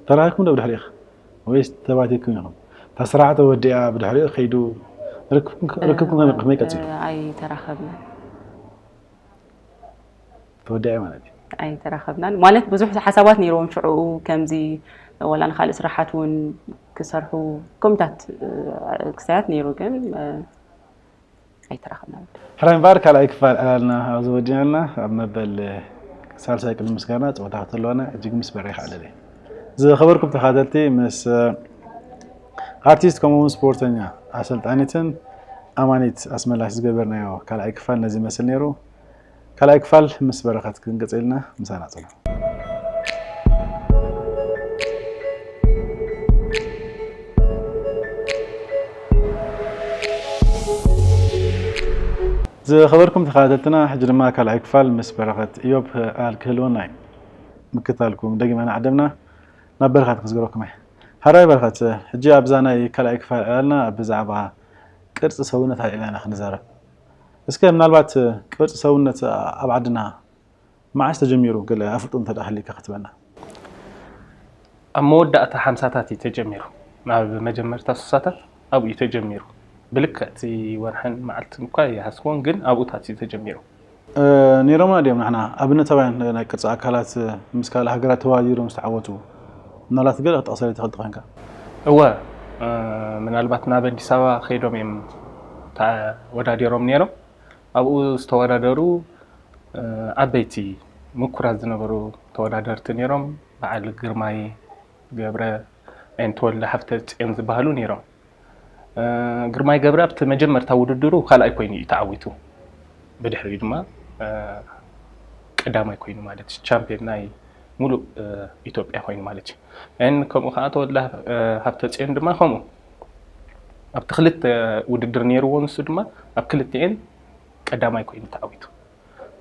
ተራኺብኩም ዶ ብድሕሪኡ ወይስ ተባቲኩም ኢኹም? እታ ስራሕ ተወዲኣ ብድሕሪኡ ከይዱ ርክብኩም ርክብኩም ከመይ ከመይ ቀጺሉ? ኣይተራኸብናን። ተወዲኣ ማለት እዩ። ኣይተራኸብናን ማለት ብዙሕ ሓሳባት ነይርዎም ሽዑ ከምዚ ወላ ንካልእ ስራሓት እውን ክሰርሑ ኮሚታት ክስታት ነይሩ ግን ኣይተራኸብናን። ሕራይ እምበኣር ካልኣይ ክፋል ዕላልና ኣብዚ ወዲናልና ኣብ መበል ሳልሳይ ቅድሚ ምስጋና ፀወታ ክትህልወና እጅግ ምስ በሬ ይኽኣለለ ዝኸበርኩም ተኻተልቲ ምስ ኣርቲስት ከምኡውን ስፖርተኛ ኣሰልጣኒትን ኣማኒት ኣስመላሽ ዝገበርናዮ ካልኣይ ክፋል ነዚ ይመስል ነይሩ። ካልኣይ ክፋል ምስ በረኸት ክንቅጽልና ምሳና ጽኑ። ዝኸበርኩም ተኸታተልትና ሕጂ ድማ ካልኣይ ክፋል ምስ በረኸት እዮብ ኣል ክህልወና እዩ። ምክታልኩም ደጊመና ዓደምና ናብ በረኸት ክዝግረኩም እየ። ሕራይ በረኸት፣ ሕጂ ኣብዛ ናይ ካልኣይ ክፋል ዕላልና ብዛዕባ ቅርጺ ሰውነት ኣልዒልና ኢና ክንዛረብ። እስከ ምናልባት ቅርጺ ሰውነት ኣብ ዓድና መዓስ ተጀሚሩ ገለ ኣፍልጦ እንተ ደኣ ሃልዩካ ክትበና? ኣብ መወዳእታ ሓምሳታት እዩ ተጀሚሩ። ኣብ መጀመርታ ስሳታት ኣብኡ እዩ ተጀሚሩ። ብልክዕ እቲ ወርሕን መዓልትን እኳ ይሓስቦን ግን ኣብኡታት እዩ ተጀሚሩ። ነይሮምና ድዮም ንሕና ኣብነታውያን ናይ ቅርፂ ኣካላት ምስ ካልእ ሃገራት ተወዳዲሮም ዝተዓወቱ ምናልባት ገለ ክጠቕሰለይ ትኽእል ተኾይንካ? እወ ምናልባት ናብ ኣዲስ ኣበባ ከይዶም እዮም ተወዳዲሮም ነይሮም። ኣብኡ ዝተወዳደሩ ዓበይቲ ምኩራት ዝነበሩ ተወዳደርቲ ነይሮም። በዓል ግርማይ ገብረ፣ ኣይን ተወልደ ሃፍተ ፅዮን ዝበሃሉ ነይሮም። ግርማይ ገብረ ኣብቲ መጀመርታ ውድድሩ ካልኣይ ኮይኑ እዩ ተዓዊቱ። ብድሕሪኡ ድማ ቀዳማይ ኮይኑ ማለት እዩ። ቻምፒዮን ናይ ሙሉእ ኢትዮጵያ ኮይኑ ማለት እዩ። ን ከምኡ ከዓ ተወልደ ሃፍተ ፅዮን ድማ ከምኡ ኣብቲ ክልተ ውድድር ነይርዎ። ንሱ ድማ ኣብ ክልቲኤን ቀዳማይ ኮይኑ ተዓዊቱ።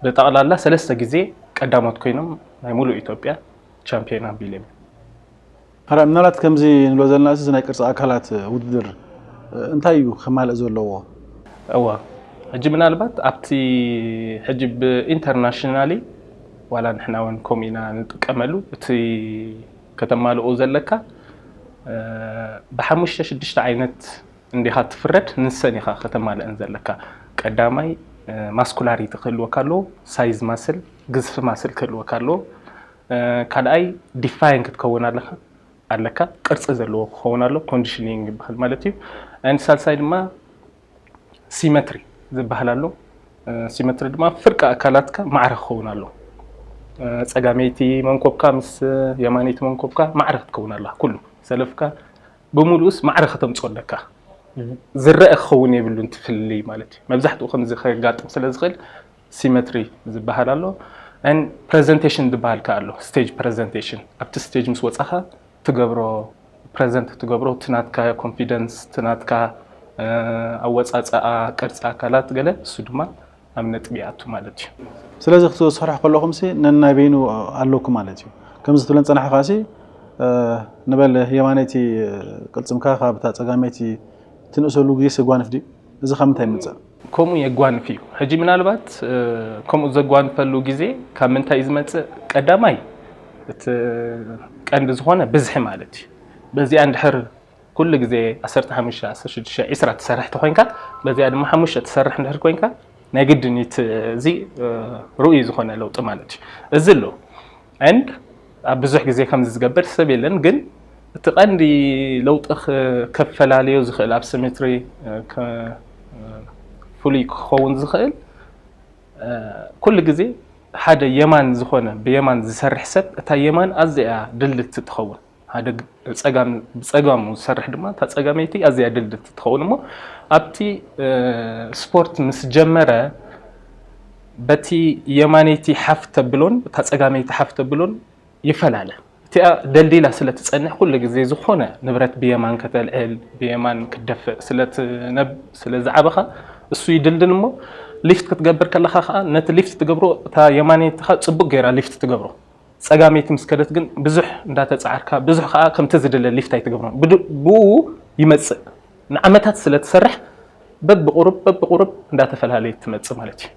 ብጠቕላላ ሰለስተ ግዜ ቀዳሞት ኮይኖም ናይ ሙሉእ ኢትዮጵያ ቻምፒዮን ኣቢሎም እዮም። ሕራይ ምናልባት ከምዚ ንብሎ ዘለና እዚ ናይ ቅርፂ ኣካላት ውድድር እንታይ እዩ ክማልእ ዘለዎ? እወ ሕጂ ምናልባት ኣብቲ ሕጂ ብኢንተርናሽናሊ ዋላ ንሕና እውን ከምኡ ኢና ንጥቀመሉ። እቲ ከተማልኦ ዘለካ ብሓሙሽተ ሽዱሽተ ዓይነት እንዲኻ ትፍረድ ንሰን ኢኻ ከተማልአን ዘለካ። ቀዳማይ ማስኩላሪቲ ክህልወካ ኣለዎ፣ ሳይዝ ማስል፣ ግዝፊ ማስል ክህልወካ ኣለዎ። ካልኣይ ዲፋይን ክትከውን ኣለካ ኣለካ ቅርፂ ዘለዎ ክኸውን ኣሎ፣ ኮንዲሽኒንግ ይበሃል ማለት እዩ። ን ሳልሳይ ድማ ሲመትሪ ዝበሃል ኣሎ። ሲመትሪ ድማ ፍርቂ ኣካላትካ ማዕረ ክኸውን ኣሎ። ፀጋመይቲ መንኮብካ ምስ የማነይቲ መንኮብካ ማዕረ ክትከውን ኣለካ። ኩሉ ሰለፍካ ብምሉኡስ ማዕረ ከተምፅኦ ኣለካ። ዝረአ ክኸውን የብሉን እቲ ፍልልይ ማለት እዩ። መብዛሕትኡ ከምዚ ከጋጥም ስለ ዝኽእል ሲመትሪ ዝበሃል ኣሎ። ን ፕሬዘንቴሽን ዝበሃል ከ ኣሎ። ስቴጅ ፕሬዘንቴሽን ኣብቲ ስቴጅ ምስ ወፃኻ ትገብሮ ፕሬዘንት ትገብሮ እቲ ናትካ ኮንፊደንስ እቲ ናትካ ኣወፃፅኣ ቅርፂ ኣካላት ገለ እሱ ድማ ኣብ ነጥቢ ይኣቱ ማለት እዩ። ስለዚ ክትሰርሑ ከለኹም ሲ ነናይ በይኑ ኣለኩም ማለት እዩ። ከምዚ ትብለን ፀናሕኻ ሲ ንበል የማነይቲ ቅልፅምካ ካብታ ፀጋመይቲ ትንእሰሉ ግዜ ሲ የጓንፍ ድዩ? እዚ ካብ ምንታይ ይምፅእ? ከምኡ የጓንፍ እዩ። ሕጂ ምናልባት ከምኡ ዘጓንፈሉ ግዜ ካብ ምንታይ እዩ ዝመፅእ? ቀዳማይ እቲ ቀንዲ ዝኾነ ብዝሒ ማለት እዩ። በዚኣ እንድሕር ኩሉ ግዜ ዓሰርተ ሓሙሽተ፣ ዓሰርተ ሽዱሽተ፣ ዒስራ ትሰርሕ ተኮይንካ በዚኣ ድማ ሓሙሽተ ትሰርሕ እንድሕር ኮይንካ ናይ ግድን እዩ እቲ እዚ ርኡይ ዝኾነ ለውጢ ማለት እዩ። እዚ ኣሎ and ኣብ ብዙሕ ግዜ ከምዚ ዝገብር ሰብ የለን ግን እቲ ቀንዲ ለውጢ ከፈላለዮ ዝኽእል ኣብ ሲሜትሪ ፍሉይ ክኸውን ዝኽእል ኩሉ ግዜ ሓደ የማን ዝኾነ ብየማን ዝሰርሕ ሰብ እታ የማን ኣዝያ ድልድልቲ ትኸውን ሓደ ጸጋም ብጸጋሙ ዝሰርሕ ድማ እታ ጸጋመይቲ ኣዝያ ድልድልቲ ትኸውን እሞ ኣብቲ ስፖርት ምስ ጀመረ በቲ የማነይቲ ሓፍ ተብሎን እታ ጸጋመይቲ ሓፍ ተብሎን ይፈላለ። እቲኣ ደልዲላ ስለ ትጸንሕ ኩሉ ግዜ ዝኾነ ንብረት ብየማን ከተልዕል ብየማን ክትደፍእ ስለ ዝዓበኻ እሱ ይድልድል እሞ ሊፍት ክትገብር ከለኻ ከዓ ነቲ ሊፍት ትገብሮ እታ የማነይትኻ ጽቡቅ ገይራ ሊፍት ትገብሮ ጸጋመይቲ ምስ ከደት ግን ብዙሕ እንዳተጻዓርካ ብዙሕ ከዓ ከምቲ ዝድለ ሊፍት ኣይትገብሮን ብኡ ይመጽእ ንዓመታት ስለ ትሰርሕ በብቁሩብ በብቁሩብ እንዳተፈላለየት ትመጽእ ማለት እዩ።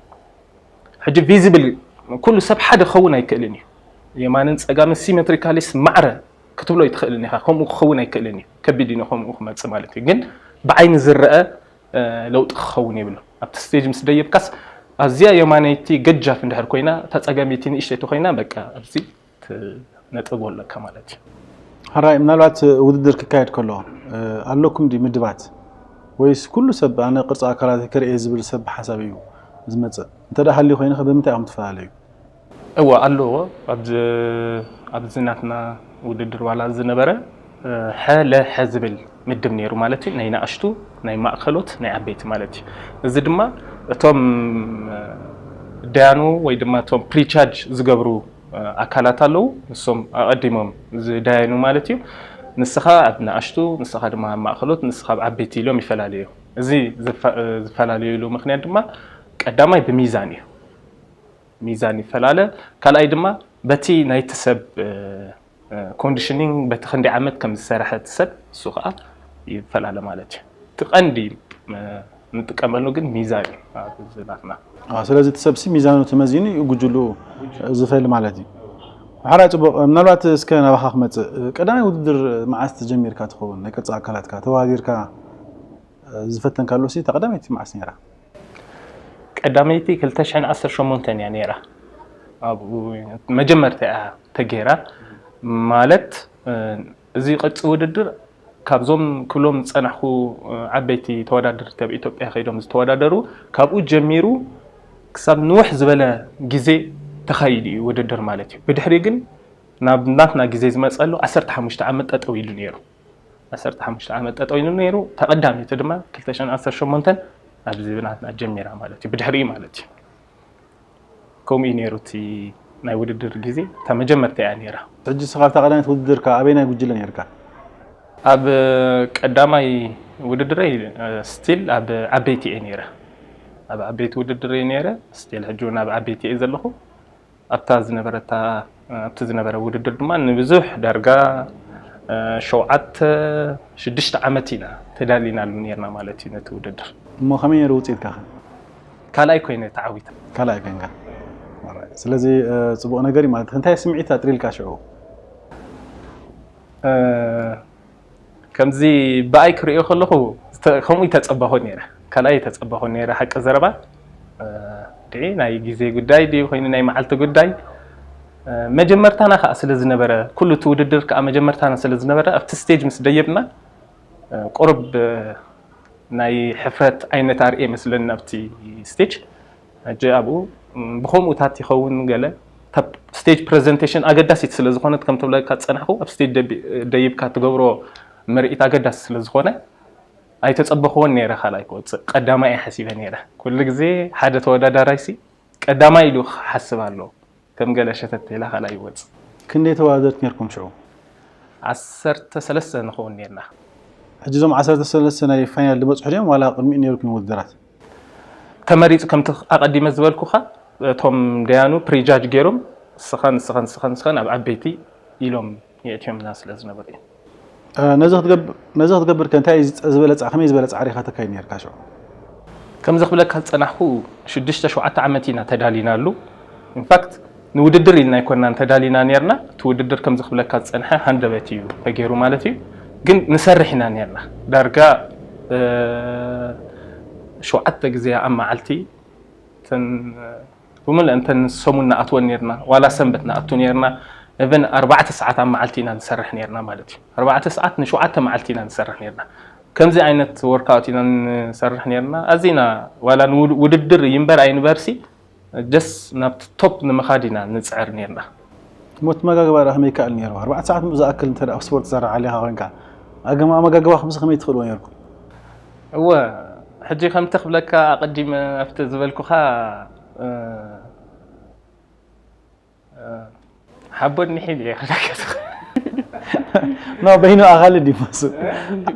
ሕጂ ቪዚብል ኩሉ ሰብ ሓደ ክኸውን ኣይክእልን እዩ። የማንን ጸጋምን ሲሜትሪካሊስ ማዕረ ክትብሎ ኣይትኽእልን ኢኻ። ከምኡ ክኸውን ኣይክእልን እዩ። ከቢድ እዩ ከምኡ ክመጽእ ማለት እዩ። ግን ብዓይኒ ዝረአ ለውጢ ክኸውን የብሉ። ኣብቲ ስቴጅ ምስ ደየብካስ ኣዝያ የማነይቲ ገጃፍ እንድሕር ኮይና፣ እታ ጸጋመይቲ ንእሽተይቲ ኮይና፣ በቃ ኣብዚ ትነጥቦ ኣለካ ማለት እዩ። ሕራይ ምናልባት ውድድር ክካየድ ከሎ ኣለኩም ዲ ምድባት ወይስ ኩሉ ሰብ ኣነ ቅርፂ ኣካላት ክርኤ ዝብል ሰብ ሓሳብ እዩ ዝመፅእ? እንተ ደኣ ሃልዩ ኮይንኸ ብምንታይ ኢኹም ትፈላለዩ? እወ ኣለዎ። ኣብዚ ናትና ውድድር ዋላ ዝነበረ ሐ ለሐ ዝብል ምድብ ነይሩ ማለት እዩ። ናይ ንኣሽቱ፣ ናይ ማእከሎት፣ ናይ ዓበይቲ ማለት እዩ። እዚ ድማ እቶም ደያኑ ወይ ድማ እቶም ፕሪቻርጅ ዝገብሩ ኣካላት ኣለዉ። ንሶም ኣቐዲሞም ዝዳየኑ ማለት እዩ። ንስኻ ኣብ ንኣሽቱ፣ ንስኻ ድማ ኣብ ማእከሎት፣ ንስኻ ኣብ ዓበይቲ ኢሎም ይፈላለዩ። እዚ ዝፈላለዩሉ ምክንያት ድማ ቀዳማይ ብሚዛን እዩ። ሚዛን ይፈላለ። ካልኣይ ድማ በቲ ናይቲ ሰብ ኮንዲሽኒንግ በቲ ክንደይ ዓመት ከም ዝሰረሐ እቲ ሰብ እሱ ከዓ ይፈላለ ማለት እዩ። እቲ ቀንዲ ንጥቀመሉ ግን ሚዛን እዩ ኣብዚ ናትና። ስለዚ እቲ ሰብሲ ሚዛኑ ተመዚኑ እዩ ጉጅሉ ዝፈሊ ማለት እዩ። ሓራይ ፅቡቅ። ምናልባት እስከ ናባኻ ክመፅእ፣ ቀዳማይ ውድድር መዓስ ተጀሚርካ ትኸውን? ናይ ቅርፂ ኣካላትካ ተዋዲርካ ዝፈተንካሉ ሲ እታ ቀዳመይቲ መዓስ ነይራ? ቀዳመይቲ ክልተ ሽሕን ዓሰርተ ሸሞንተን እያ ነይራ። ኣብኡ መጀመርታ እያ ተገይራ ማለት እዚ ቅርፂ ውድድር ካብዞም ክብሎም ዝፀናሕኩ ዓበይቲ ተወዳደርቲ ኣብ ኢትዮጵያ ከይዶም ዝተወዳደሩ ካብኡ ጀሚሩ ክሳብ ንውሕ ዝበለ ግዜ ተኻይዱ እዩ ውድድር ማለት እዩ። ብድሕሪ ግን ናብ ናትና ግዜ ዝመፀሉ ዓሰርተ ሓሙሽተ ዓመት ጠጠው ኢሉ ነይሩ። ዓሰርተ ሓሙሽተ ዓመት ጠጠው ኢሉ ነይሩ። ተቐዳሚቱ ድማ ክልተ ሽሕን ዓሰርተ ሸሞንተን ኣብዚ ብናትና ጀሚራ ማለት እዩ። ብድሕሪኡ ማለት እዩ። ከምኡ እዩ ነይሩ እቲ ናይ ውድድር ግዜ። እታ መጀመርታ እያ ነይራ። ሕጂ ንስኻ ኣብታ ቀዳመይቲ ውድድርካ ኣበየናይ ጉጅለ ነይርካ? ኣብ ቀዳማይ ውድድረይ ስቲል ኣብ ዓበይቲ እየ ነይረ። ኣብ ዓበይቲ ውድድር እየ ነይረ። ስቲል ሕጂ እውን ኣብ ዓበይቲ እየ ዘለኹ። ኣብታ ዝነበረታ ኣብቲ ዝነበረ ውድድር ድማ ንብዙሕ ዳርጋ ሸውዓተ ሽዱሽተ ዓመት ኢና ተዳሊናሉ ነርና ማለት እዩ ነቲ ውድድር። እሞ ከመይ ነይሩ ውፅኢትካ ኸ? ካልኣይ ኮይነ ተዓዊተ። ካልኣይ ኮይንካ። ስለዚ ፅቡቕ ነገር እዩ ማለት። እንታይ ስምዒት ኣጥሪልካ ሽዑ? ከምዚ ብኣይ ክርእዮ ከለኹ ከምኡ ይተፀበኹ ነይረ። ካልኣይ ይተፀበኹ ነይረ ሓቂ ዘረባ። ድዒ ናይ ግዜ ጉዳይ ድዩ ኮይኑ ናይ መዓልቲ ጉዳይ መጀመርታና ከዓ ስለ ዝነበረ ኩሉ እቲ ውድድር ከዓ መጀመርታና ስለ ዝነበረ ኣብቲ ስቴጅ ምስ ደየብና ቁርብ ናይ ሕፍረት ዓይነት ኣርእየ መስለኒ ኣብቲ ስቴጅ። ሕጂ ኣብኡ ብከምኡታት ይኸውን ገለ ስቴጅ ፕሬዘንቴሽን ኣገዳሲት ስለ ዝኾነት ከም ትብለካ ዝፀናሕኩ ኣብ ስቴጅ ደይብካ ትገብሮ ምርኢት ኣገዳሲ ስለ ዝኾነ ኣይተፀበኽዎን ነይረ ካልኣይ ክወፅእ ቀዳማይ እየ ሓሲበ ነይረ። ኩሉ ግዜ ሓደ ተወዳዳራይ ሲ ቀዳማይ ኢሉ ክሓስብ ኣለዎ። ከም ገለ ሸተት ኢላ ካልኣይ ይወፅእ። ክንደይ ተወዳደርቲ ነርኩም ሽዑ? ዓሰርተ ሰለስተ ንኸውን ነርና። ሕጂ እዞም ዓሰርተ ሰለስተ ናይ ፋይናል ድመፅሑ ድዮም ዋላ ቅድሚኡ ነይርኩም ውድድራት? ተመሪፁ ከምቲ ኣቐዲመ ዝበልኩኻ እቶም ደያኑ ፕሪጃጅ ገይሮም ንስኻን ንስኻን ንስኻን ንስኻን ኣብ ዓበይቲ ኢሎም የእትዮምና ስለ ዝነበሩ እዮም። ነዚ ክትገብር ከ እንታይ ዝበለ ከመይ ዝበለ ፃዕሪ ኢኻ ተካይድ ነርካ ሽዑ? ከምዚ ክብለካ ዝፀናሕኩ ሽዱሽተ ሸውዓተ ዓመት ኢና ተዳሊናሉ። ኢንፋክት ንውድድር ኢልና ኣይኮናን ተዳሊና ነርና። እቲ ውድድር ከምዚ ክብለካ ዝፀንሐ ሃንደበት እዩ ተገይሩ ማለት እዩ። ግን ንሰርሕ ኢና ነርና። ዳርጋ ሸውዓተ ግዜ ኣብ መዓልቲ እተን ብምልእ እንተን ሰሙን ንኣትወን ነርና ዋላ ሰንበት ንኣቱ ነርና እብን ኣርባዕተ ሰዓት ኣብ መዓልቲ ኢና ንሰርሕ ነርና ማለት እዩ። ኣርባዕተ ሰዓት ንሸውዓተ መዓልቲ ኢና ንሰርሕ ነርና። ከምዚ ዓይነት ወርክኣውት ኢና ንሰርሕ ነርና። ኣዚና ዋላ ውድድር ይንበር ኣይንበርሲ ጀስ ናብቲ ቶፕ ንምኻድ ኢና ንፅዕር ነርና። ሞት መጋግባ ዳ ከመይ ይከኣል ነይሩ? ኣርባዕተ ሰዓት ምኡ ዝኣክል እንተ ኣብ ስፖርት ትሰርሕ ኣሊኻ ኮይንካ ኣገማ መጋግባ ከምዚ ከመይ ትኽእልዎ ነርኩም? እወ ሕጂ ከምቲ ክብለካ ኣቐዲመ ኣብቲ ዝበልኩኻ ሓቦ ኒሒል እየ ክብለካ ኖ በይኑ ኣኻሊ ድዩ መሱ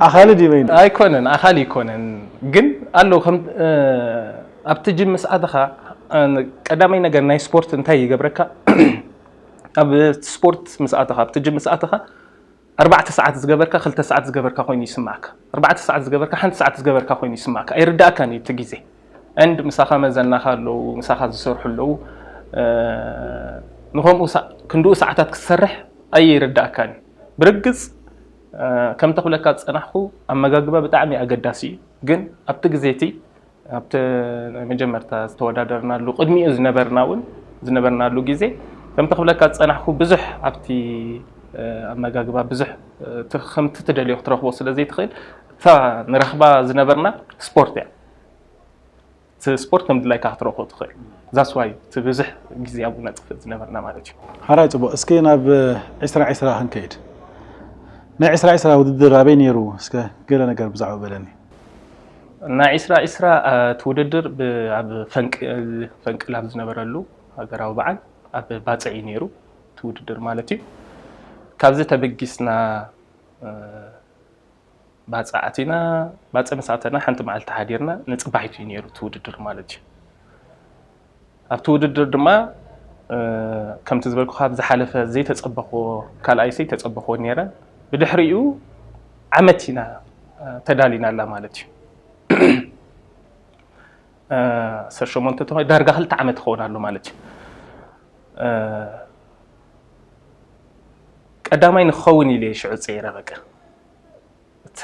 ኣኻሊ ድዩ በይኑ? ኣይኮነን ኣኻሊ ኣይኮነን ግን ኣሎ ከም ኣብቲ ጅም ምስ ኣተኻ ቀዳማይ ነገር ናይ ስፖርት እንታይ ይገብረካ ኣብ ስፖርት ምስ ኣተኻ ኣብቲ ጅም ምስ ኣተኻ ኣርባዕተ ሰዓት ዝገበርካ ክልተ ሰዓት ዝገበርካ ኮይኑ ይስማዓካ ኣርባዕተ ሰዓት ዝገበርካ ሓንቲ ሰዓት ዝገበርካ ኮይኑ ይስማዓካ ኣይርዳእካን እዩ እቲ ግዜ and ምሳኻ መዘናኻ ኣለዉ ምሳኻ ዝሰርሑ ኣለዉ ንኸምኡ ክንድኡ ሰዓታት ክትሰርሕ ኣይርዳእካን እዩ ብርግጽ ከምቲ ክብለካ ዝጸናሕኩ ኣመጋግባ ብጣዕሚ ኣገዳሲ እዩ። ግን ኣብቲ ግዜ እቲ ኣብቲ ናይ መጀመርታ ዝተወዳደርናሉ ቅድሚኡ ዝነበርና እውን ዝነበርናሉ ግዜ ከምቲ ክብለካ ዝጸናሕኩ ብዙሕ ኣብቲ ኣመጋግባ ብዙሕ ከምቲ ትደልዮ ክትረኽቦ ስለ ዘይትኽእል እታ ንረኽባ ዝነበርና ስፖርት እያ። እቲ ስፖርት ከም ድላይካ ክትረኽቦ ትኽእል። ዛስዋይ እቲ ብዙሕ ግዜ ኣብኡ ነጥፍእ ዝነበርና ማለት እዩ። ሓራይ ጽቡቕ። እስኪ ናብ ዒስራ ዒስራ ክንከይድ። ናይ ዒስራ ዒስራ ውድድር ኣበይ ነይሩ? እስከ ገለ ነገር ብዛዕባ በለኒ። ናይ ዒስራ ዒስራ እቲ ውድድር ኣብ ፈንቅል ኣብ ዝነበረሉ ሃገራዊ በዓል ኣብ ባጽዕ እዩ ነይሩ እቲ ውድድር ማለት እዩ። ካብዚ ተበጊስና ባጽዕ ኣቲና፣ ባጽዕ ምስ ኣተና ሓንቲ መዓልቲ ሓዲርና ንጽባሒቱ እዩ ነይሩ እቲ ውድድር ማለት እዩ። ኣብቲ ውድድር ድማ ከምቲ ዝበልኩ ካብ ዝሓለፈ ዘይተጸበኽዎ ካልኣይ ዘይተጸበኽዎ ነይረ። ብድሕሪኡ ዓመት ኢና ተዳሊናላ ማለት እዩ። ዓሰርተ ሸሞንተ ዳርጋ ክልተ ዓመት ክኸውን ኣሎ ማለት እዩ። ቀዳማይ ንክኸውን ኢለ ሽዑ ፀይረ በቃ እታ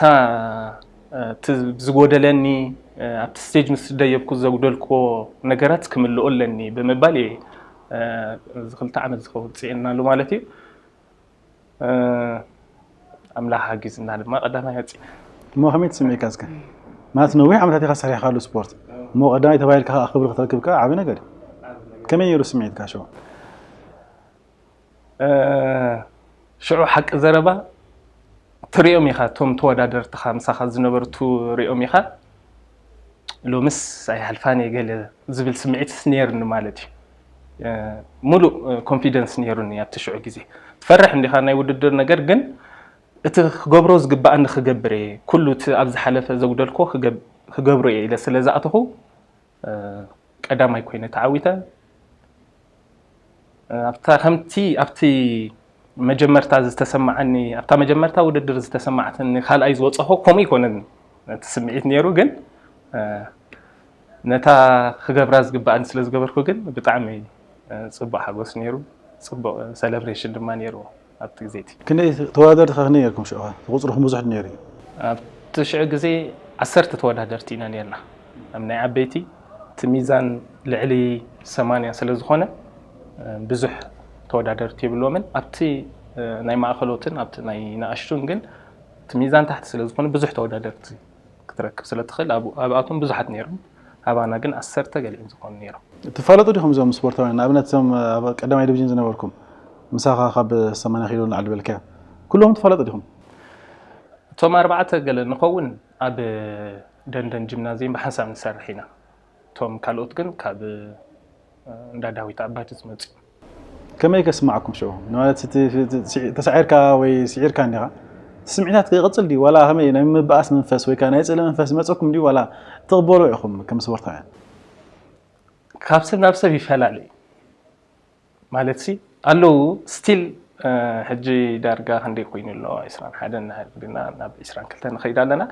ዝጎደለኒ ኣብቲ ስቴጅ ምስ ደየብኩ ዘጉደልክዎ ነገራት ክምልኦ ኣለኒ ብምባል እየ እዚ ክልተ ዓመት ዝኸውን ፅዒናሉ ማለት እዩ። ኣምላኽ ሓጊዝና ድማ ቀዳማይ ወፂና። እሞ ከመይ ትስምዒካ እስከ? ማለት ነዊሕ ዓመታት ኢኻ ሰሪሕካሉ ስፖርት እሞ ቀዳማይ ተባሂልካ ከዓ ክብሪ ክትረክብ ከዓ ዓብዪ ነገር እዩ። ከመይ ነይሩ ስምዒትካ ሽዑ? ሽዑ ሓቂ ዘረባ ትሪኦም ኢኻ፣ እቶም ተወዳደርትኻ ምሳኻ ዝነበሩ ትሪኦም ኢኻ። ሎምስ ኣይሓልፋን እየ ገለ ዝብል ስምዒትስ ነይሩኒ ማለት እዩ። ሙሉእ ኮንፊደንስ ነይሩኒ ኣብቲ ሽዑ ግዜ። ትፈርሕ እንዲኻ ናይ ውድድር ነገር ግን እቲ ክገብሮ ዝግባኣኒ ክገብር እየ፣ ኩሉ እቲ ኣብ ዝሓለፈ ዘጉደልኮ ክገብሮ እየ ኢለ ስለ ዝኣተኹ ቀዳማይ ኮይነ ተዓዊተ። ኣብታ ከምቲ ኣብቲ መጀመርታ ዝተሰማዓኒ ኣብታ መጀመርታ ውድድር ዝተሰማዓትኒ ካልኣይ ዝወፀኹ ከምኡ ይኮነን እቲ ስምዒት ነይሩ ግን ነታ ክገብራ ዝግባኣኒ ስለ ዝገበርኩ ግን ብጣዕሚ ፅቡቅ ሓጎስ ነይሩ። ፅቡቅ ሰለብሬሽን ድማ ነይሩ ኣብቲ ግዜ እቲ። ክንደይ ተወዳደርቲ ከ ክንደይ ነርኩም ሽዑ? ቁፅርኩም ብዙሕ ነይሩ እዩ። ኣብቲ ሽዑ ግዜ ዓሰርተ ተወዳደርቲ ኢና ነርና ኣብ ናይ ዓበይቲ እቲ ሚዛን ልዕሊ ሰማንያ ስለ ዝኾነ ብዙሕ ተወዳደርቲ የብሎምን ኣብቲ ናይ ማእኸሎትን ኣብቲ ናይ ንኣሽቱን ግን እቲ ሚዛን ታሕቲ ስለ ዝኾነ ብዙሕ ተወዳደርቲ ክትረክብ ስለ ትኽእል ኣብኣቶም ብዙሓት ነይሮም ኣባና ግን ዓሰርተ ገሊኦም ዝኾኑ ነይሮም። ትፋለጡ ዲኹም እዞም ስፖርታውያን ንኣብነት እዞም ኣብ ቀዳማይ ዲቪዥን ዝነበርኩም ምሳኻ ካብ ሰማንያ ኪሎ ንላዕሊ በልካዮ ኩሎም ትፋለጡ ዲኹም? እቶም ኣርባዕተ ገለ ንኸውን ኣብ ደንደን ጂምናዝየም ብሓንሳብ ንሰርሕ ኢና። እቶም ካልኦት ግን ካብ እንዳ ዳዊት ዓባይቲ ዝመፁ እዮም። ከመይ ከስማዕኩም ሽዑ? ማለት ተሳዒርካ ወይ ስዒርካ እንዲኻ ስምዒታት ክቕፅል ድዩ ዋላ ከመይ ናይ ምብኣስ መንፈስ ወይ ናይ ፅለ መንፈስ ይመፀኩም ድዩ ዋላ ትቕበሎ ኢኹም ከም ስፖርታውያን? ካብ ሰብ ናብ ሰብ ይፈላለ እዩ። ማለት ሲ ኣለዉ ስቲል ሕጂ ዳርጋ ክንደይ ኮይኑ ኣሎ ዕስራን ሓደን ግና ናብ ዕስራን ክልተን ንኸይድ ኣለና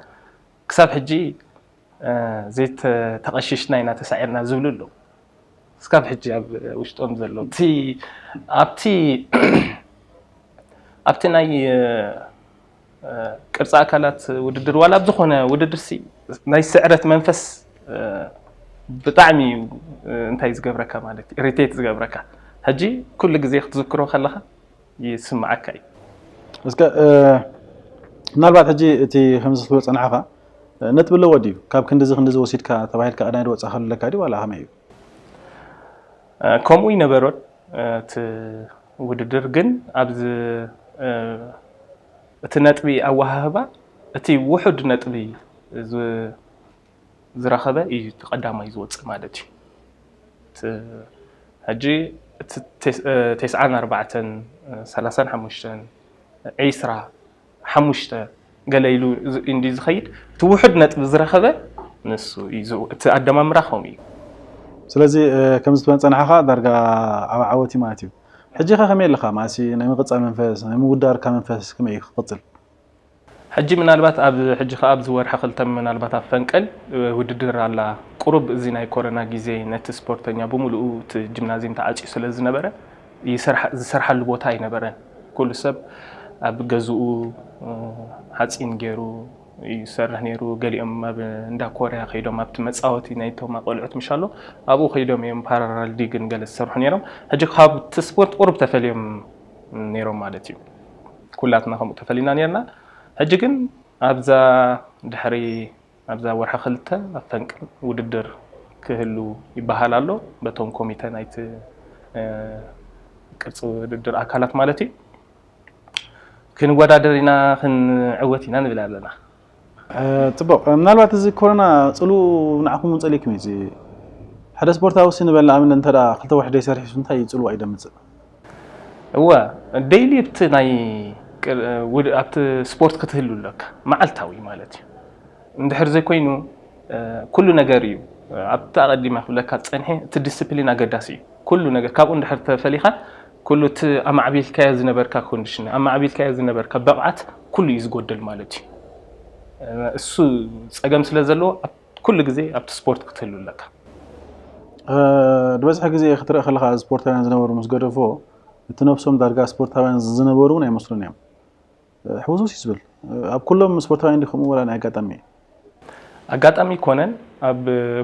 ክሳብ ሕጂ ዘይተቐሽሽና ኢና ተሳዒርና ዝብሉ ኣለዉ። እስካብ ሕጂ ኣብ ውሽጦም ዘሎ እቲ ኣብቲ ኣብቲ ናይ ቅርፂ ኣካላት ውድድር ዋላ ኣብ ዝኾነ ውድድር ሲ ናይ ስዕረት መንፈስ ብጣዕሚ እዩ እንታይ ዝገብረካ ማለት ኢሪቴት ዝገብረካ ሕጂ ኩሉ ግዜ ክትዝክሮ ከለካ ይስምዓካ እዩ። እስከ ምናልባት ሕጂ እቲ ከምዚ ክትብሎ ፀናሕካ ነጥቢ ኣለዎ ድዩ ካብ ክንዲዚ ክንዲዚ ወሲድካ ተባሂልካ ቀዳይ ዝወፃእካሉ ኣለካ ድዩ ዋላ ከመይ እዩ? ከምኡ ይነበሮን እቲ ውድድር ግን ኣብዚ እቲ ነጥቢ ኣወሃህባ እቲ ውሑድ ነጥቢ ዝረኸበ እዩ እቲ ቀዳማይ ዝወፅእ ማለት እዩ። ሕጂ እቲ ተስዓን ኣርባዕተን ሰላሳን ሓሙሽተን ዒስራ ሓሙሽተ ገለ ኢሉ እንዲ ዝኸይድ እቲ ውሑድ ነጥቢ ዝረኸበ ንሱ እዩ እቲ ኣደማምራ ከምኡ እዩ። ስለዚ ከምዚ ትበን ፀናሕኻ ዳርጋ ዓብ ዓወት እዩ ማለት እዩ። ሕጂ ከ ከመይ ኣለኻ ማሲ ናይ ምቕፃል መንፈስ ናይ ምውዳርካ መንፈስ ከመይ እዩ ክቕፅል? ሕጂ ምናልባት ኣብ ሕጂ ከ ኣብዚ ወርሒ ክልተ ምናልባት ኣብ ፈንቀል ውድድር ኣላ። ቁሩብ እዚ ናይ ኮረና ግዜ ነቲ ስፖርተኛ ብምሉኡ እቲ ጂምናዝየም ተዓፅዩ ስለ ዝነበረ ዝሰርሓሉ ቦታ ኣይነበረን። ኩሉ ሰብ ኣብ ገዝኡ ሓፂን ገይሩ ይሰርሕ ነይሩ። ገሊኦም ኣብ እንዳ ኮርያ ከይዶም ኣብቲ መፃወቲ ናይቶም ቆልዑት ምሻሎ ኣብኡ ከይዶም እዮም ፓራራል ዲግን ገለ ዝሰርሑ ነይሮም። ሕጂ ካብቲ ስፖርት ቁሩብ ተፈልዮም ነይሮም ማለት እዩ። ኩላትና ከምኡ ተፈሊና ነርና። ሕጂ ግን ኣብዛ ድሕሪ ኣብዛ ወርሒ ክልተ ፈንቅል ውድድር ክህሉ ይበሃል ኣሎ። በቶም ኮሚተ ናይቲ ቅርፂ ውድድር ኣካላት ማለት እዩ። ክንወዳደር ኢና ክንዕወት ኢና ንብል ኣለና። ፅቡቕ። ምናልባት እዚ ኮሮና ፅሉ ንዓኹም እውን ፀሊኩም እዩ። ሓደ ስፖርታዊ ሲ ንበል ንኣብነት እንተ ክልተ ወርሒ ደይሰሪሑ እንታይ እዩ ፅልዋ እዩ ደምፅእ? እወ፣ ዴይሊ ኣብቲ ናይ ኣብቲ ስፖርት ክትህሉ ኣለካ፣ መዓልታዊ ማለት እዩ። እንድሕር ዘይኮይኑ ኩሉ ነገር እዩ። ኣብቲ ኣቐዲመ ክብለካ ዝፀንሐ እቲ ዲስፕሊን ኣገዳሲ እዩ። ኩሉ ነገር ካብኡ እንድሕር ተፈሊኻ ኩሉ እቲ ኣማዕቢልካዮ ዝነበርካ ኮንዲሽን ኣማዕቢልካዮ ዝነበርካ ብቕዓት ኩሉ እዩ ዝጎደል ማለት እዩ። እሱ ፀገም ስለ ዘለዎ ኩሉ ግዜ ኣብቲ ስፖርት ክትህሉ ኣለካ። ድበዝሐ ግዜ ክትርኢ ከለካ ስፖርታውያን ዝነበሩ ምስ ገደፎ እቲ ነብሶም ዳርጋ ስፖርታውያን ዝነበሩ እውን ኣይመስሉን እዮም። ሕውስውስ እዩ ዝብል። ኣብ ኩሎም ስፖርታውያን ድዩ ከምኡ ወላ ናይ ኣጋጣሚ እዩ? ኣጋጣሚ ይኮነን ኣብ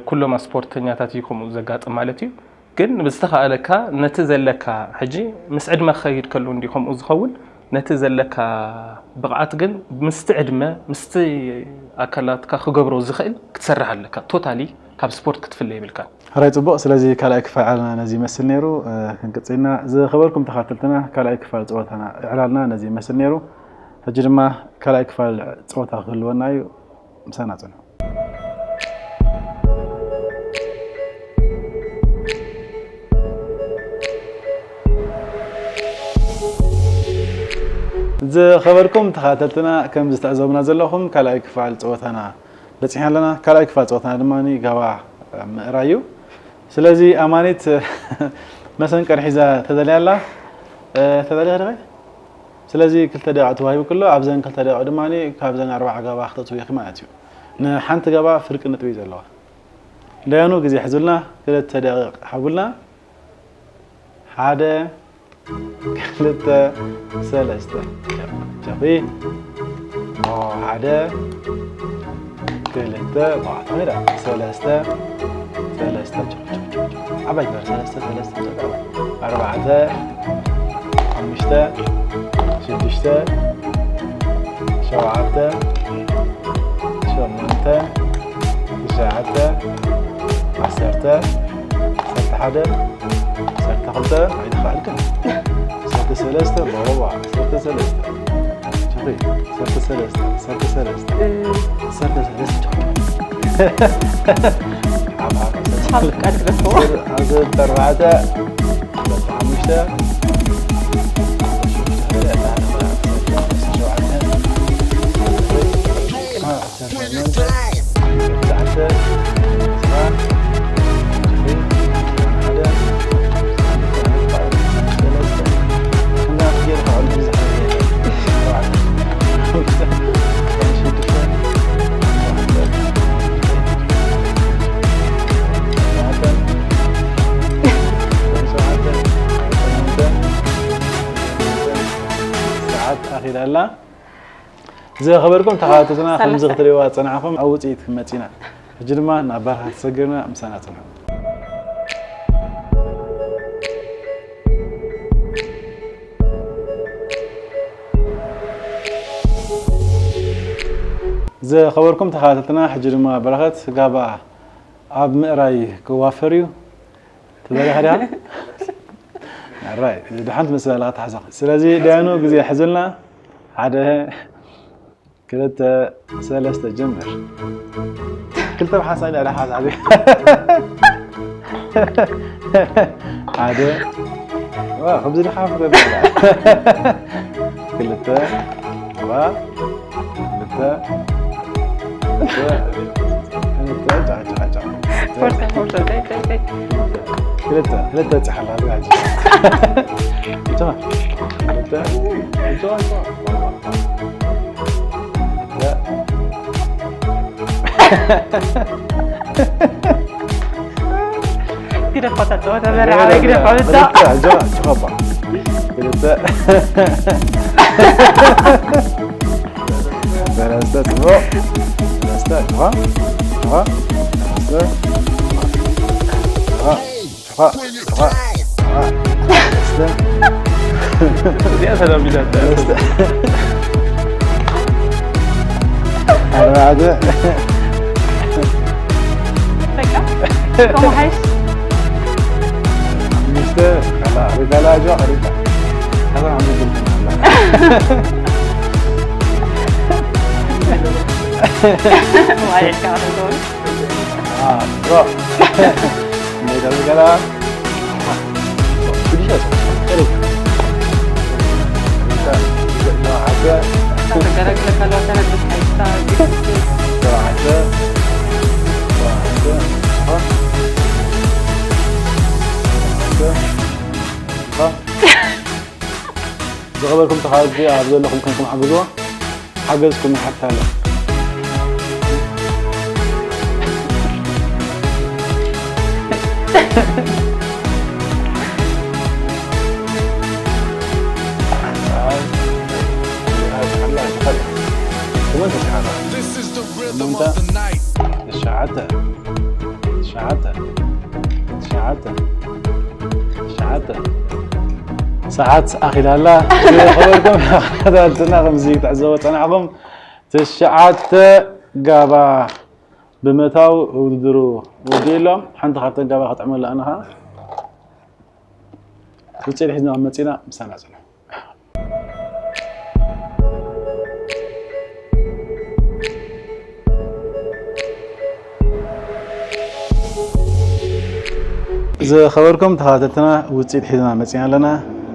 ኩሎም ስፖርተኛታት እዩ ከምኡ ዘጋጥም ማለት እዩ። ግን ብዝተኻእለካ ነቲ ዘለካ ሕጂ ምስ ዕድመ ክኸይድ ከሎ እንዲ ከምኡ ዝኸውን ነቲ ዘለካ ብቕዓት ግን ምስቲ ዕድመ ምስቲ ኣካላትካ ክገብሮ ዝኽእል ክትሰርሕ ኣለካ። ቶታሊ ካብ ስፖርት ክትፍለ የብልካ። ሕራይ ጽቡቕ። ስለዚ ካልኣይ ክፋል ዕላልና ነዚ ይመስል ነይሩ። ክንቅጽልና ዝኸበርኩም ተኻተልትና ካልኣይ ክፋል ጸወታና ዕላልና ነዚ ይመስል ነይሩ። ሕጂ ድማ ካልኣይ ክፋል ጸወታ ክህልወና እዩ። ምሳና ጽንሑ። ዝኸበርኩም ተኻተልትና ከም ዝተዕዘቡና ዘለኹም ካልኣይ ክፋል ጸወታና በጺሕና ኣለና። ካልኣይ ክፋል ጸወታና ድማ ጋባ ምእራይ እዩ። ስለዚ ኣማኒት መሰንቀር ሒዛ ተደልያ ኣላ። ተደልያ ዲኺ? ስለዚ ክልተ ደቂቕ ተዋሂቡ ክሎ ኣብዘን ክልተ ደቂቕ ድማ ካብዘን ኣርባዓ ጋባ ክተእትዊ ኢኺ ማለት እዩ። ንሓንቲ ጋባ ፍርቂ ነጥቢ እዩ ዘለዋ። ደያኑ ግዜ ሕዙልና ክልተ ደቂቕ ሓቡልና። ሓደ ክልተ ሰለስተ ጨኺ ሓደ ክልተ ባዕታ ሄዳ ሰለስተ ሰለስተ ዓባይ ግበር ሰለስተ ሰለስተ ኣርባዕተ ሓሙሽተ ሽዱሽተ ሸውዓተ ሸሞንተ ትሽዓተ ዓሰርተ ዓሰርተ ሓደ ዓሰርተ ክልተ ኣይተኻእልክን ዓሰርተ ሰለስተ ባባባ ዓሰርተ ሰለስተ ችሪ ዓሰርተ ሰለስተ ዓሰርተ ሰለስተ ዓሰርተ ሰለስተ ችሪ ሓብሓብ ዓሰርተ ሰለስተ ዓሰርተ ኣርባዕተ ዓሰርተ ሓሙሽተ ዓሰርተ ሸውዓተ ዓሰርተ ሸሞንተ ዓሰርተ ሰዓት ኣኺላ ኣላ። ዝኸበርኩም ተኸታተልትና ከምዚ ክትሪእዋ ዝጸናሕኩም ኣብ ውጽኢት ክንመጽእ ኢና። ሕጂ ድማ ናብ በረኸት ተሰግርና ምሳና ጽንሑ። ዝኸበርኩም ተኸታተልትና ሕጂ ድማ በረኸት ጋባ ኣብ ምእራይ ክዋፈር እዩ። ተደሊኻ ዲኻ? ኣራይ፣ ድሓን ትመስል ኣለኻ ተሓዛኺ። ስለዚ ደያኑ ግዜ ሕዝልና ሓደ ክልተ ሰለስተ ጀምር። ክልተ ብሓንሳእ ኢላ ሓደ ሓንሳእ ሓደ ዋ ከምዚ ድሓ ክልተ ዋ ክልተ ክልተ ጫ ጫ ጫ ፎርሳ ፎርሳ ታይ ታይ ታይ ክልተ ክልተ ጫ ሓላ ዝጋጅ ጫ ክልተ ጫ ጫ ግደፋ ታጠወ ተበረ ዓበይ ግደፋ ብታ ችኸባ ክልተ ሰለስተ ጽቡቕ። ሰለስተ፣ ጭኻ፣ ጭኻ፣ ሰለስተ፣ ጭኻ፣ ጭኻ፣ ጭኻ፣ ጭኻ፣ ሰለስተ፣ እዚኣ ተላሚዳታ። ሰለስተ፣ ኣርባዕተ፣ በቃ ከምኡ ሓይሽ ሓሙሽተ፣ ካላ፣ ሪታ፣ ላጆ፣ ሪታ። ካላ፣ ሓሙሽተ፣ ካላ። ማለት ካብ ትገብሩ ሜዳ ገላ ዝኸበርኩም ተኻዘብቲ ኣብ ዘለኹም ኮንኩም ሓግዝዎ። ሓገዝኩም ይሓትት ኣሎ። ትሽዓተ፣ ትሽዓተ፣ ትሽዓተ፣ ትሽዓተ። ሰዓት ኣኺላ ኣላ። ዝኸበርኩም ተኸታተልትና፣ ከምዚ ክትዕዘቡ ጸናሕኩም ትሽዓተ ጋባ ብምእታው ውድድሩ ወዲኡ ኣሎ። ሓንቲ ካብተን ጋባ ክጥዕመላ ኣነ ኸዓ ውፅኢት ሒዝና መፂና ምሳና ፅንሑ። ዝኸበርኩም ተኸታተልትና ውፅኢት ሒዝና መፂና ኣለና።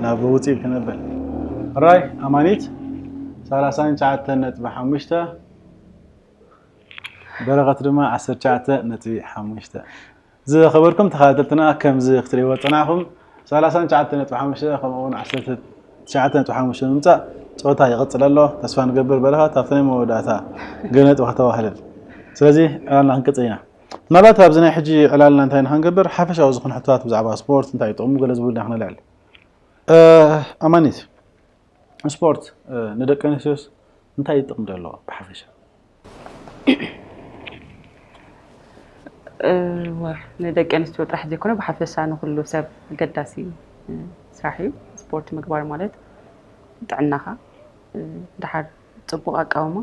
ናብ ውፅኢት ክነብል ራይ ኣማኒት ሰላሳን ትሽዓተን ነጥቢ ሓሙሽተ፣ በረኸት ድማ ዓሰርተ ትሽዓተ ነጥቢ ሓሙሽተ። ዝኸበርኩም ተኸታተልትና ከምዚ ክትሪእዎ ጸናሕኩም ሰላሳን ትሽዓተን ነጥቢ ሓሙሽተ ከምኡ እውን ዓሰርተ ትሽዓተ ነጥቢ ሓሙሽተ ብምምጻእ ጸወታ ይቕጽል ኣሎ። ተስፋ ንገብር በረኸት ኣብቲ ናይ መወዳእታ ገለ ነጥቢ ከተዋህልል። ስለዚ ዕላልና ክንቅጽል ኢና። ምናልባት ኣብዚ ናይ ሕጂ ዕላልና እንታይ ኢና ክንገብር ሓፈሻዊ ዝኾነ ሕቶታት ብዛዕባ ስፖርት እንታይ እዩ ጥቕሙ ገለ ዝብሉ ኢና ክነልዕል። ኣማኒት ስፖርት ንደቂ ኣንስትዮስ እንታይ ጥቕሚ ዶ ኣለዎ ብሓፈሻ? ንደቂ ኣንስትዮ ጥራሕ ዘይኮነ ብሓፈሻ ንኩሉ ሰብ ኣገዳሲ ስራሕ እዩ። ስፖርት ምግባር ማለት ጥዕናኻ ድሓር ፅቡቕ ኣቃውማ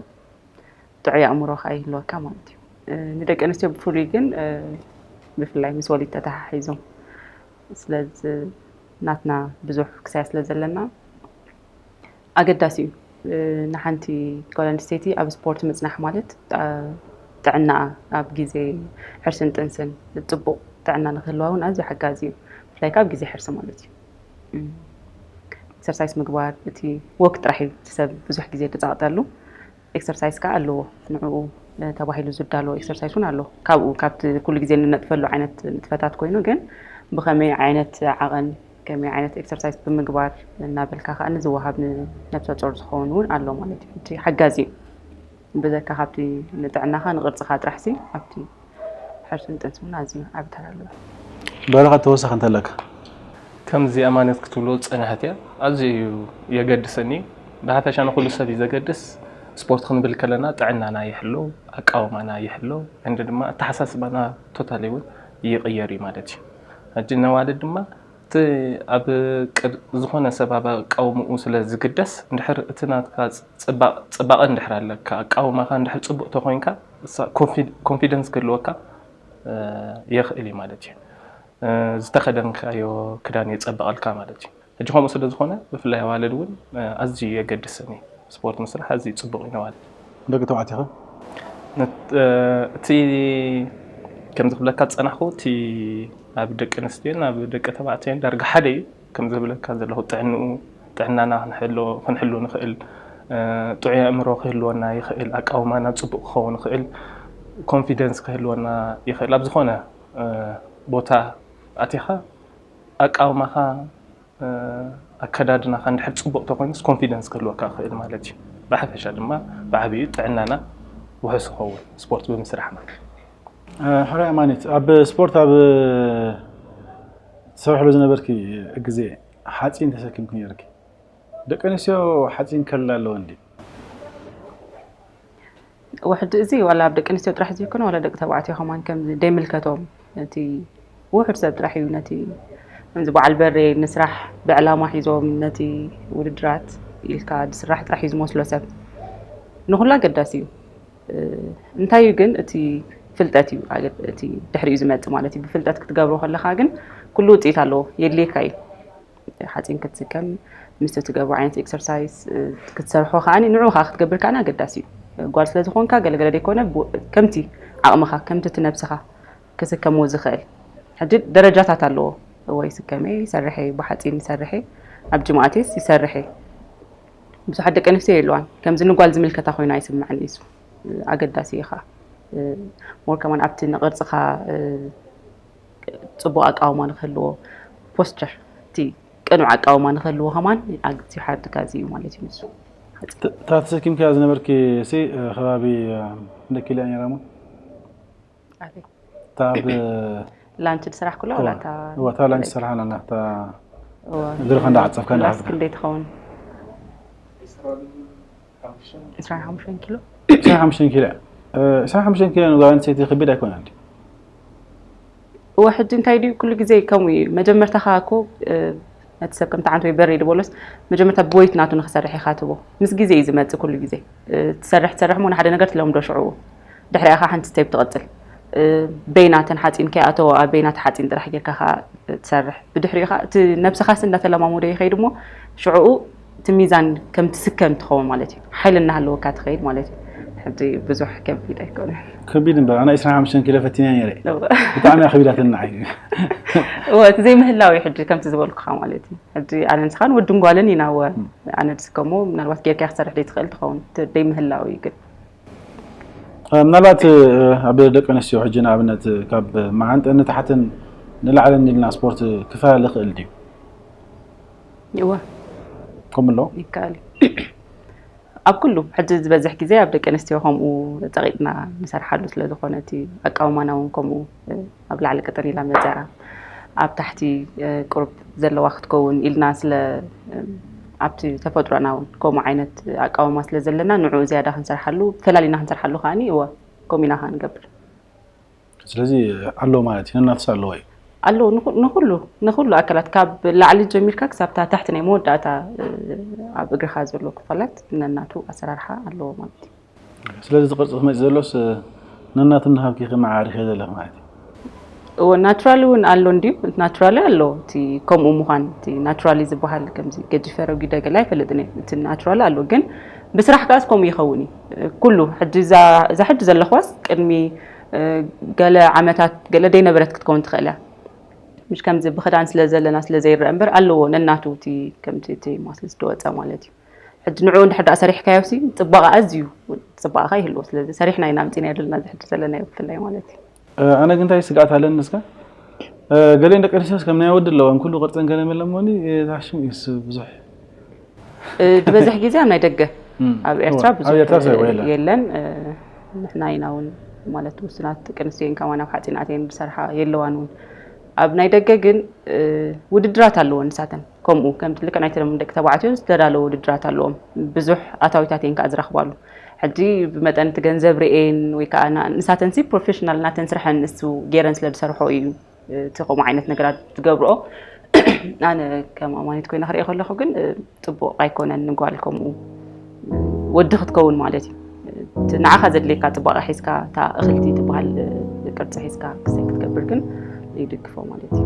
ጥዑይ ኣእምሮ ከዓ ይህልወካ ማለት እዩ። ንደቂ ኣንስትዮ ብፍሉይ ግን ብፍላይ ምስ ወሊድ ተተሓሒዞም ስለዚ ናትና ብዙሕ ክሳያ ስለ ዘለና ኣገዳሲ እዩ። ንሓንቲ ጓል ኣንስተይቲ ኣብ ስፖርት ምፅናሕ ማለት ጥዕናኣ ኣብ ግዜ ሕርስን ጥንስን ፅቡቕ ጥዕና ንክህልዋ እውን ኣዝዩ ሓጋዚ እዩ። ብፍላይ ከዓ ኣብ ግዜ ሕርሲ ማለት እዩ። ኤክሰርሳይስ ምግባር እቲ ወክ ጥራሕ እዩ እቲ ሰብ ብዙሕ ግዜ ዝፃቕጠሉ። ኤክሰርሳይስ ከዓ ኣለዎ ንዕኡ ተባሂሉ ዝዳለዎ ኤክሰርሳይስ እውን ኣሎ። ካብኡ ካብቲ ኩሉ ግዜ እንነጥፈሉ ዓይነት ንጥፈታት ኮይኑ ግን ብኸመይ ዓይነት ዓቐን ከመይ ዓይነት ኤክሰርሳይስ ብምግባር እናበልካ ከዓ ንዝወሃብ ንነብሰ ጾር ዝኸውን እውን ኣሎ ማለት እዩ። እቲ ሓጋዚ እዩ። ብዘካ ካብቲ ንጥዕናኻ ንቕርፅኻ ጥራሕሲ ኣብቲ ሕርስን ጥንስን እውን ኣዝዩ ዓቢ ተራ ኣለዎ። በረኸት ተወሳኺ እንተለካ? ከምዚ ኣማነት ክትብሎ ዝጸናሕት እያ። ኣዝዩ እዩ የገድሰኒ። ብሓፈሻ ንኹሉ ሰብ እዩ ዘገድስ። ስፖርት ክንብል ከለና ጥዕናና ይሕሎ፣ ኣቃውማና ይሕሎ፣ እንዲ ድማ ኣተሓሳስባና ቶታሊ እውን ይቕየር እዩ ማለት እዩ። ሕጂ ነዋልድ ድማ እቲ ኣብ ቅድ ዝኾነ ሰብ ኣብ ኣቃውምኡ ስለ ዝግደስ እንድሕር እቲ ናትካ ጽባቕ- ጽባቐ እንድሕር ኣለካ ኣቃውማኻ እንድሕር ጽቡቕ ተኾይንካ እሳ ኮንፊ- ኮንፊደንስ ክህልወካ የኽእል እዩ ማለት እዩ። ዝተኸደንካዮ ክዳን የፀብቐልካ ማለት እዩ። ሕጂ ከምኡ ስለ ዝኾነ ብፍላይ ኣዋልድ እውን ኣዝዩ የገድሰኒ ስፖርት ምስራሕ ኣዝዩ ፅቡቕ እዩ ነዋልድ። ደቂ ተባዕትዮ ኸ? እቲ ከም ዝብለካ ዝፀናሕኩ እቲ ኣብ ደቂ ኣንስትዮን ኣብ ደቂ ተባዕትዮን ዳርጋ ሓደ እዩ። ከም ዝብለካ ዘለኹ ጥዕንኡ ጥዕናና ክንሕሎ ክንሕሉ ንኽእል፣ ጥዑይ ኣእምሮ ክህልወና ይኽእል፣ ኣቃውማና ፅቡቕ ክኸውን ይኽእል፣ ኮንፊደንስ ክህልወና ይኽእል። ኣብ ዝኾነ ቦታ ኣቲኻ ኣቃውማኻ ኣከዳድናኻ እንድሕር ፅቡቕ ተኮይኑስ ኮንፊደንስ ክህልወካ ይኽእል ማለት እዩ። ብሓፈሻ ድማ ብዓብዩ ጥዕናና ውሑስ ይኸውን ስፖርት ብምስራሕና። ሕራይ ኣማኒት ኣብ ስፖርት ኣብ ትሰርሕሉ ዝነበርኪ ግዜ ሓፂን ተሰኪምኪ ነይርኪ? ደቂ ኣንስትዮ ሓፂን ከላ ኣለወን ድዩ? ውሕድ እዚ ዋላ ኣብ ደቂ ኣንስትዮ ጥራሕ ዘይኮነ ዋላ ደቂ ተባዕትዮ ከማን ከም ዘይምልከቶም እቲ ውሑድ ሰብ ጥራሕ እዩ ነቲ ከምዚ በዓል በሬ ንስራሕ ብዕላማ ሒዞም ነቲ ውድድራት ኢልካ ዝስራሕ ጥራሕ እዩ ዝመስሎ ሰብ ንኩሉ ኣገዳሲ እዩ። እንታይ እዩ ግን እቲ ፍልጠት እዩ ኣገ- እቲ ድሕሪኡ ዝመፅእ ማለት እዩ። ብፍልጠት ክትገብሮ ከለካ ግን ኩሉ ውፅኢት ኣለዎ የድልየካ እዩ። ሓፂን ክትስከም ምስቲ ትገብሮ ዓይነት ኤክሰርሳይስ ክትሰርሖ ከዓኒ ንዑ ከዓ ክትገብር ከዓኒ ኣገዳሲ እዩ። ጓል ስለዝኾንካ ገለገለ ዘይኮነ ብ- ከምቲ ዓቕምኻ ከምቲ እቲ ነብስኻ ክስከሞ ዝኽእል ሕጂ ደረጃታት ኣለዎ። ወይ ስከመ ይሰርሐ ብሓፂን ይሰርሐ ኣብ ጅማኣቴስ ይሰርሐ ብዙሓት ደቂ ኣንስትዮ የለዋን ከምዚ ንጓል ዝምልከታ ኮይና ኣይስምዐን እዩ። ኣገዳሲ ኢኻ ሞር ከማን ኣብቲ ንቅርፅኻ ፅቡቅ ኣቃውማ ንክህልዎ ፖስቸር እቲ ቅኑዕ ኣቃውማ ንክህልዎ ከማን ኣዝዩ ሓግዝ እዩ ማለት እዩ ንሱ። እታ ተሰኪምካያ ዝነበርኪ ሲ ከባቢ ደኪልያ ነራ ሞ እታ ኣብ ላንች ዝስራሕ ኩሎ ዋላ እታ እዋ እታ ላንች ስራሕና እታ እግርኻ እንዳዓፀፍካ ላስ እንዳዓፀፍካ ክንደይ ትኸውን? ዕስራን ሓሙሽተን ኪሎ። ዕስራን ሓሙሽተን ኪሎ እያ። ዕስራን ሓሙሽተን ኪሎ ንጓል ኣንስተይቲ ከቢድ ኣይኮነን ድዩ? እወ ሕጂ እንታይ ድዩ ኩሉ ግዜ ከምኡ እዩ መጀመርታኻ እኮ ነቲ ሰብ ከምቲ ዓንተ ወይ በሬ ድበሎስ መጀመርታ ብወይት ናቱ ንክሰርሕ ኢኻ ትቦ ምስ ግዜ እዩ ዝመፅእ ኩሉ ግዜ ትሰርሕ ትሰርሕ ሞ ንሓደ ነገር ትለምዶ ሽዑ ድሕሪኣ ኻ ሓንቲ ስቴፕ ትቐፅል በይናተን ሓፂን ከይኣተወ ኣብ በይናት ሓፂን ጥራሕ ጌርካ ኻ ትሰርሕ ብድሕሪኡ ኻ እቲ ነብስኻስ እንዳተለማመዶ ይኸይድ እሞ ሽዕኡ እቲ ሚዛን ከም ትስከም ትኸውን ማለት እዩ ሓይሊ እናሃለወካ ትኸይድ ማለት እዩ ሕጂ ብዙሕ ከቢድ ኣይኮነ ከቢድ እምበር ኣነ ዕስራን ሓሙሽተን ኪሎ ፈቲነ ነይረ ብጣዕሚ እያ ከቢዳትኒ ንዓይ እወ እቲ ዘይምህላው እዩ ሕጂ ከምቲ ዝበልኩኻ ማለት እዩ ሕጂ ኣነ ንስኻን ወድን ጓልን ኢና እወ ኣነ ድስከሞ ምናልባት ጌርካ ክትሰርሕ ዘይትኽእል ትኸውን እቲ ዘይምህላው እዩ ግን ምናልባት ኣብ ደቂ ኣንስትዮ ሕጂ ንኣብነት ካብ መዓንጠ ንታሕትን ንላዕልን ኢልና ስፖርት ክፈላለ ይኽእል ድዩ? እወ ከምሎ ይከኣል እዩ ኣብ ኩሉ ሕጂ ዝበዝሕ ግዜ ኣብ ደቂ ኣንስትዮ ከምኡ ፀቂጥና ንሰርሓሉ ስለ ዝኾነ እቲ ኣቃውማና እውን ከምኡ ኣብ ላዕሊ ቅጥን ኢላ መፅያ ኣብ ታሕቲ ቁርብ ዘለዋ ክትከውን ኢልና ስለ ኣብቲ ተፈጥሮና እውን ከምኡ ዓይነት ኣቃውማ ስለ ዘለና ንዕኡ ዝያዳ ክንሰርሓሉ ፈላሊና ክንሰርሓሉ ከዓኒ እወ ከምኡ ኢና ከዓ ንገብር ስለዚ ኣሎ ማለት እዩ ነናትስ ኣለዎ እዩ ኣሎ ንኹሉ ንኹሉ ኣካላት ካብ ላዕሊ ጀሚርካ ክሳብታ ታሕቲ ናይ መወዳእታ ኣብ እግርኻ ዘሎ ክፋላት ነናቱ ኣሰራርሓ ኣለዎ ማለት እዩ ስለዚ እዚ ቅርፂ ክመፅእ ዘሎስ ነናቱ እናሃብኪ ከመዓርኸ ዘለኽ ማለት እዩ እዎ ናቹራሊ እውን ኣሎ እንድዩ ናቹራሊ ኣሎ እቲ ከምኡ ምዃን እቲ ናቹራሊ ዝበሃል ከምዚ ገዲፈ ረጒደ ገለ ኣይፈልጥን እየ እቲ ናቹራሊ ኣሎ ግን ብስራሕ ከኣስ ከምኡ ይኸውን እዩ ኩሉ ሕጂ እዛ ሕጂ ዘለኽዋስ ቅድሚ ገለ ዓመታት ገለ ደይነበረት ክትከውን ትኽእል እያ ምሽ ከምዚ ብክዳን ስለ ዘለና ስለ ዘይረአ እምበር ኣለዎ ነናቱ እቲ ከምቲ እቲ ማስል ዝደወፀ ማለት እዩ ሕጂ ንዕኡ እንድሕር ደኣ ሰሪሕካዮ ሲ ፅባቐ ኣዝዩ ፅባቐኻ ይህልዎ ስለዚ ሰሪሕና ኢና ኣምፂናዮ ዘለና እዚ ሕጂ ዘለናዮ ብፍላይ ማለት እዩ ኣነ ግን እንታይ ስግኣት ኣለኒ እስከ ገሌን ደቂ ኣንስትዮስ ከም ናይ ወዲ ኣለወን ኩሉ ቅርፀን ገለ መለሞኒ ታሽም እዩስ ብዙሕ ዝበዝሕ ግዜ ኣብ ናይ ደገ ኣብ ኤርትራ ኣብ ኤርትራ ብዙሕ ሰው የለን። የለን ንሕና ኢና እውን ማለት ውሱናት ደቂ ኣንስትዮ ከማን ኣብ ሓፂን ኣትየን ዝሰርሓ የለዋን እውን ኣብ ናይ ደገ ግን ውድድራት ኣለዎ ንሳተን ከምኡ ከምቲ ልክዕ ናይ ተለምዶ ደቂ ተባዕትዮ ዝተዳለወ ውድድራት ኣለዎም ብዙሕ ኣታዊታት እየን ከዓ ዝረኽባሉ ሕጂ ብመጠን እቲ ገንዘብ ርኤን ወይ ከዓ ንሳተን ሲ ፕሮፌሽናል ናተን ስርሐን ንሱ ገይረን ስለ ዝሰርሖ እዩ እቲ ከምኡ ዓይነት ነገራት ዝገብርኦ ኣነ ከም ኣማኒት ኮይና ክሪኦ ከለኹ ግን ፅቡቕ ኣይኮነን ንጓል ከምኡ ወዲ ክትከውን ማለት እዩ ንዓኻ ዘድልየካ ፅባቐ ሒዝካ እታ እኽልቲ ትበሃል ቅርፂ ሒዝካ ክሰይ ክትገብር ግን ይድግፎ ማለት እዩ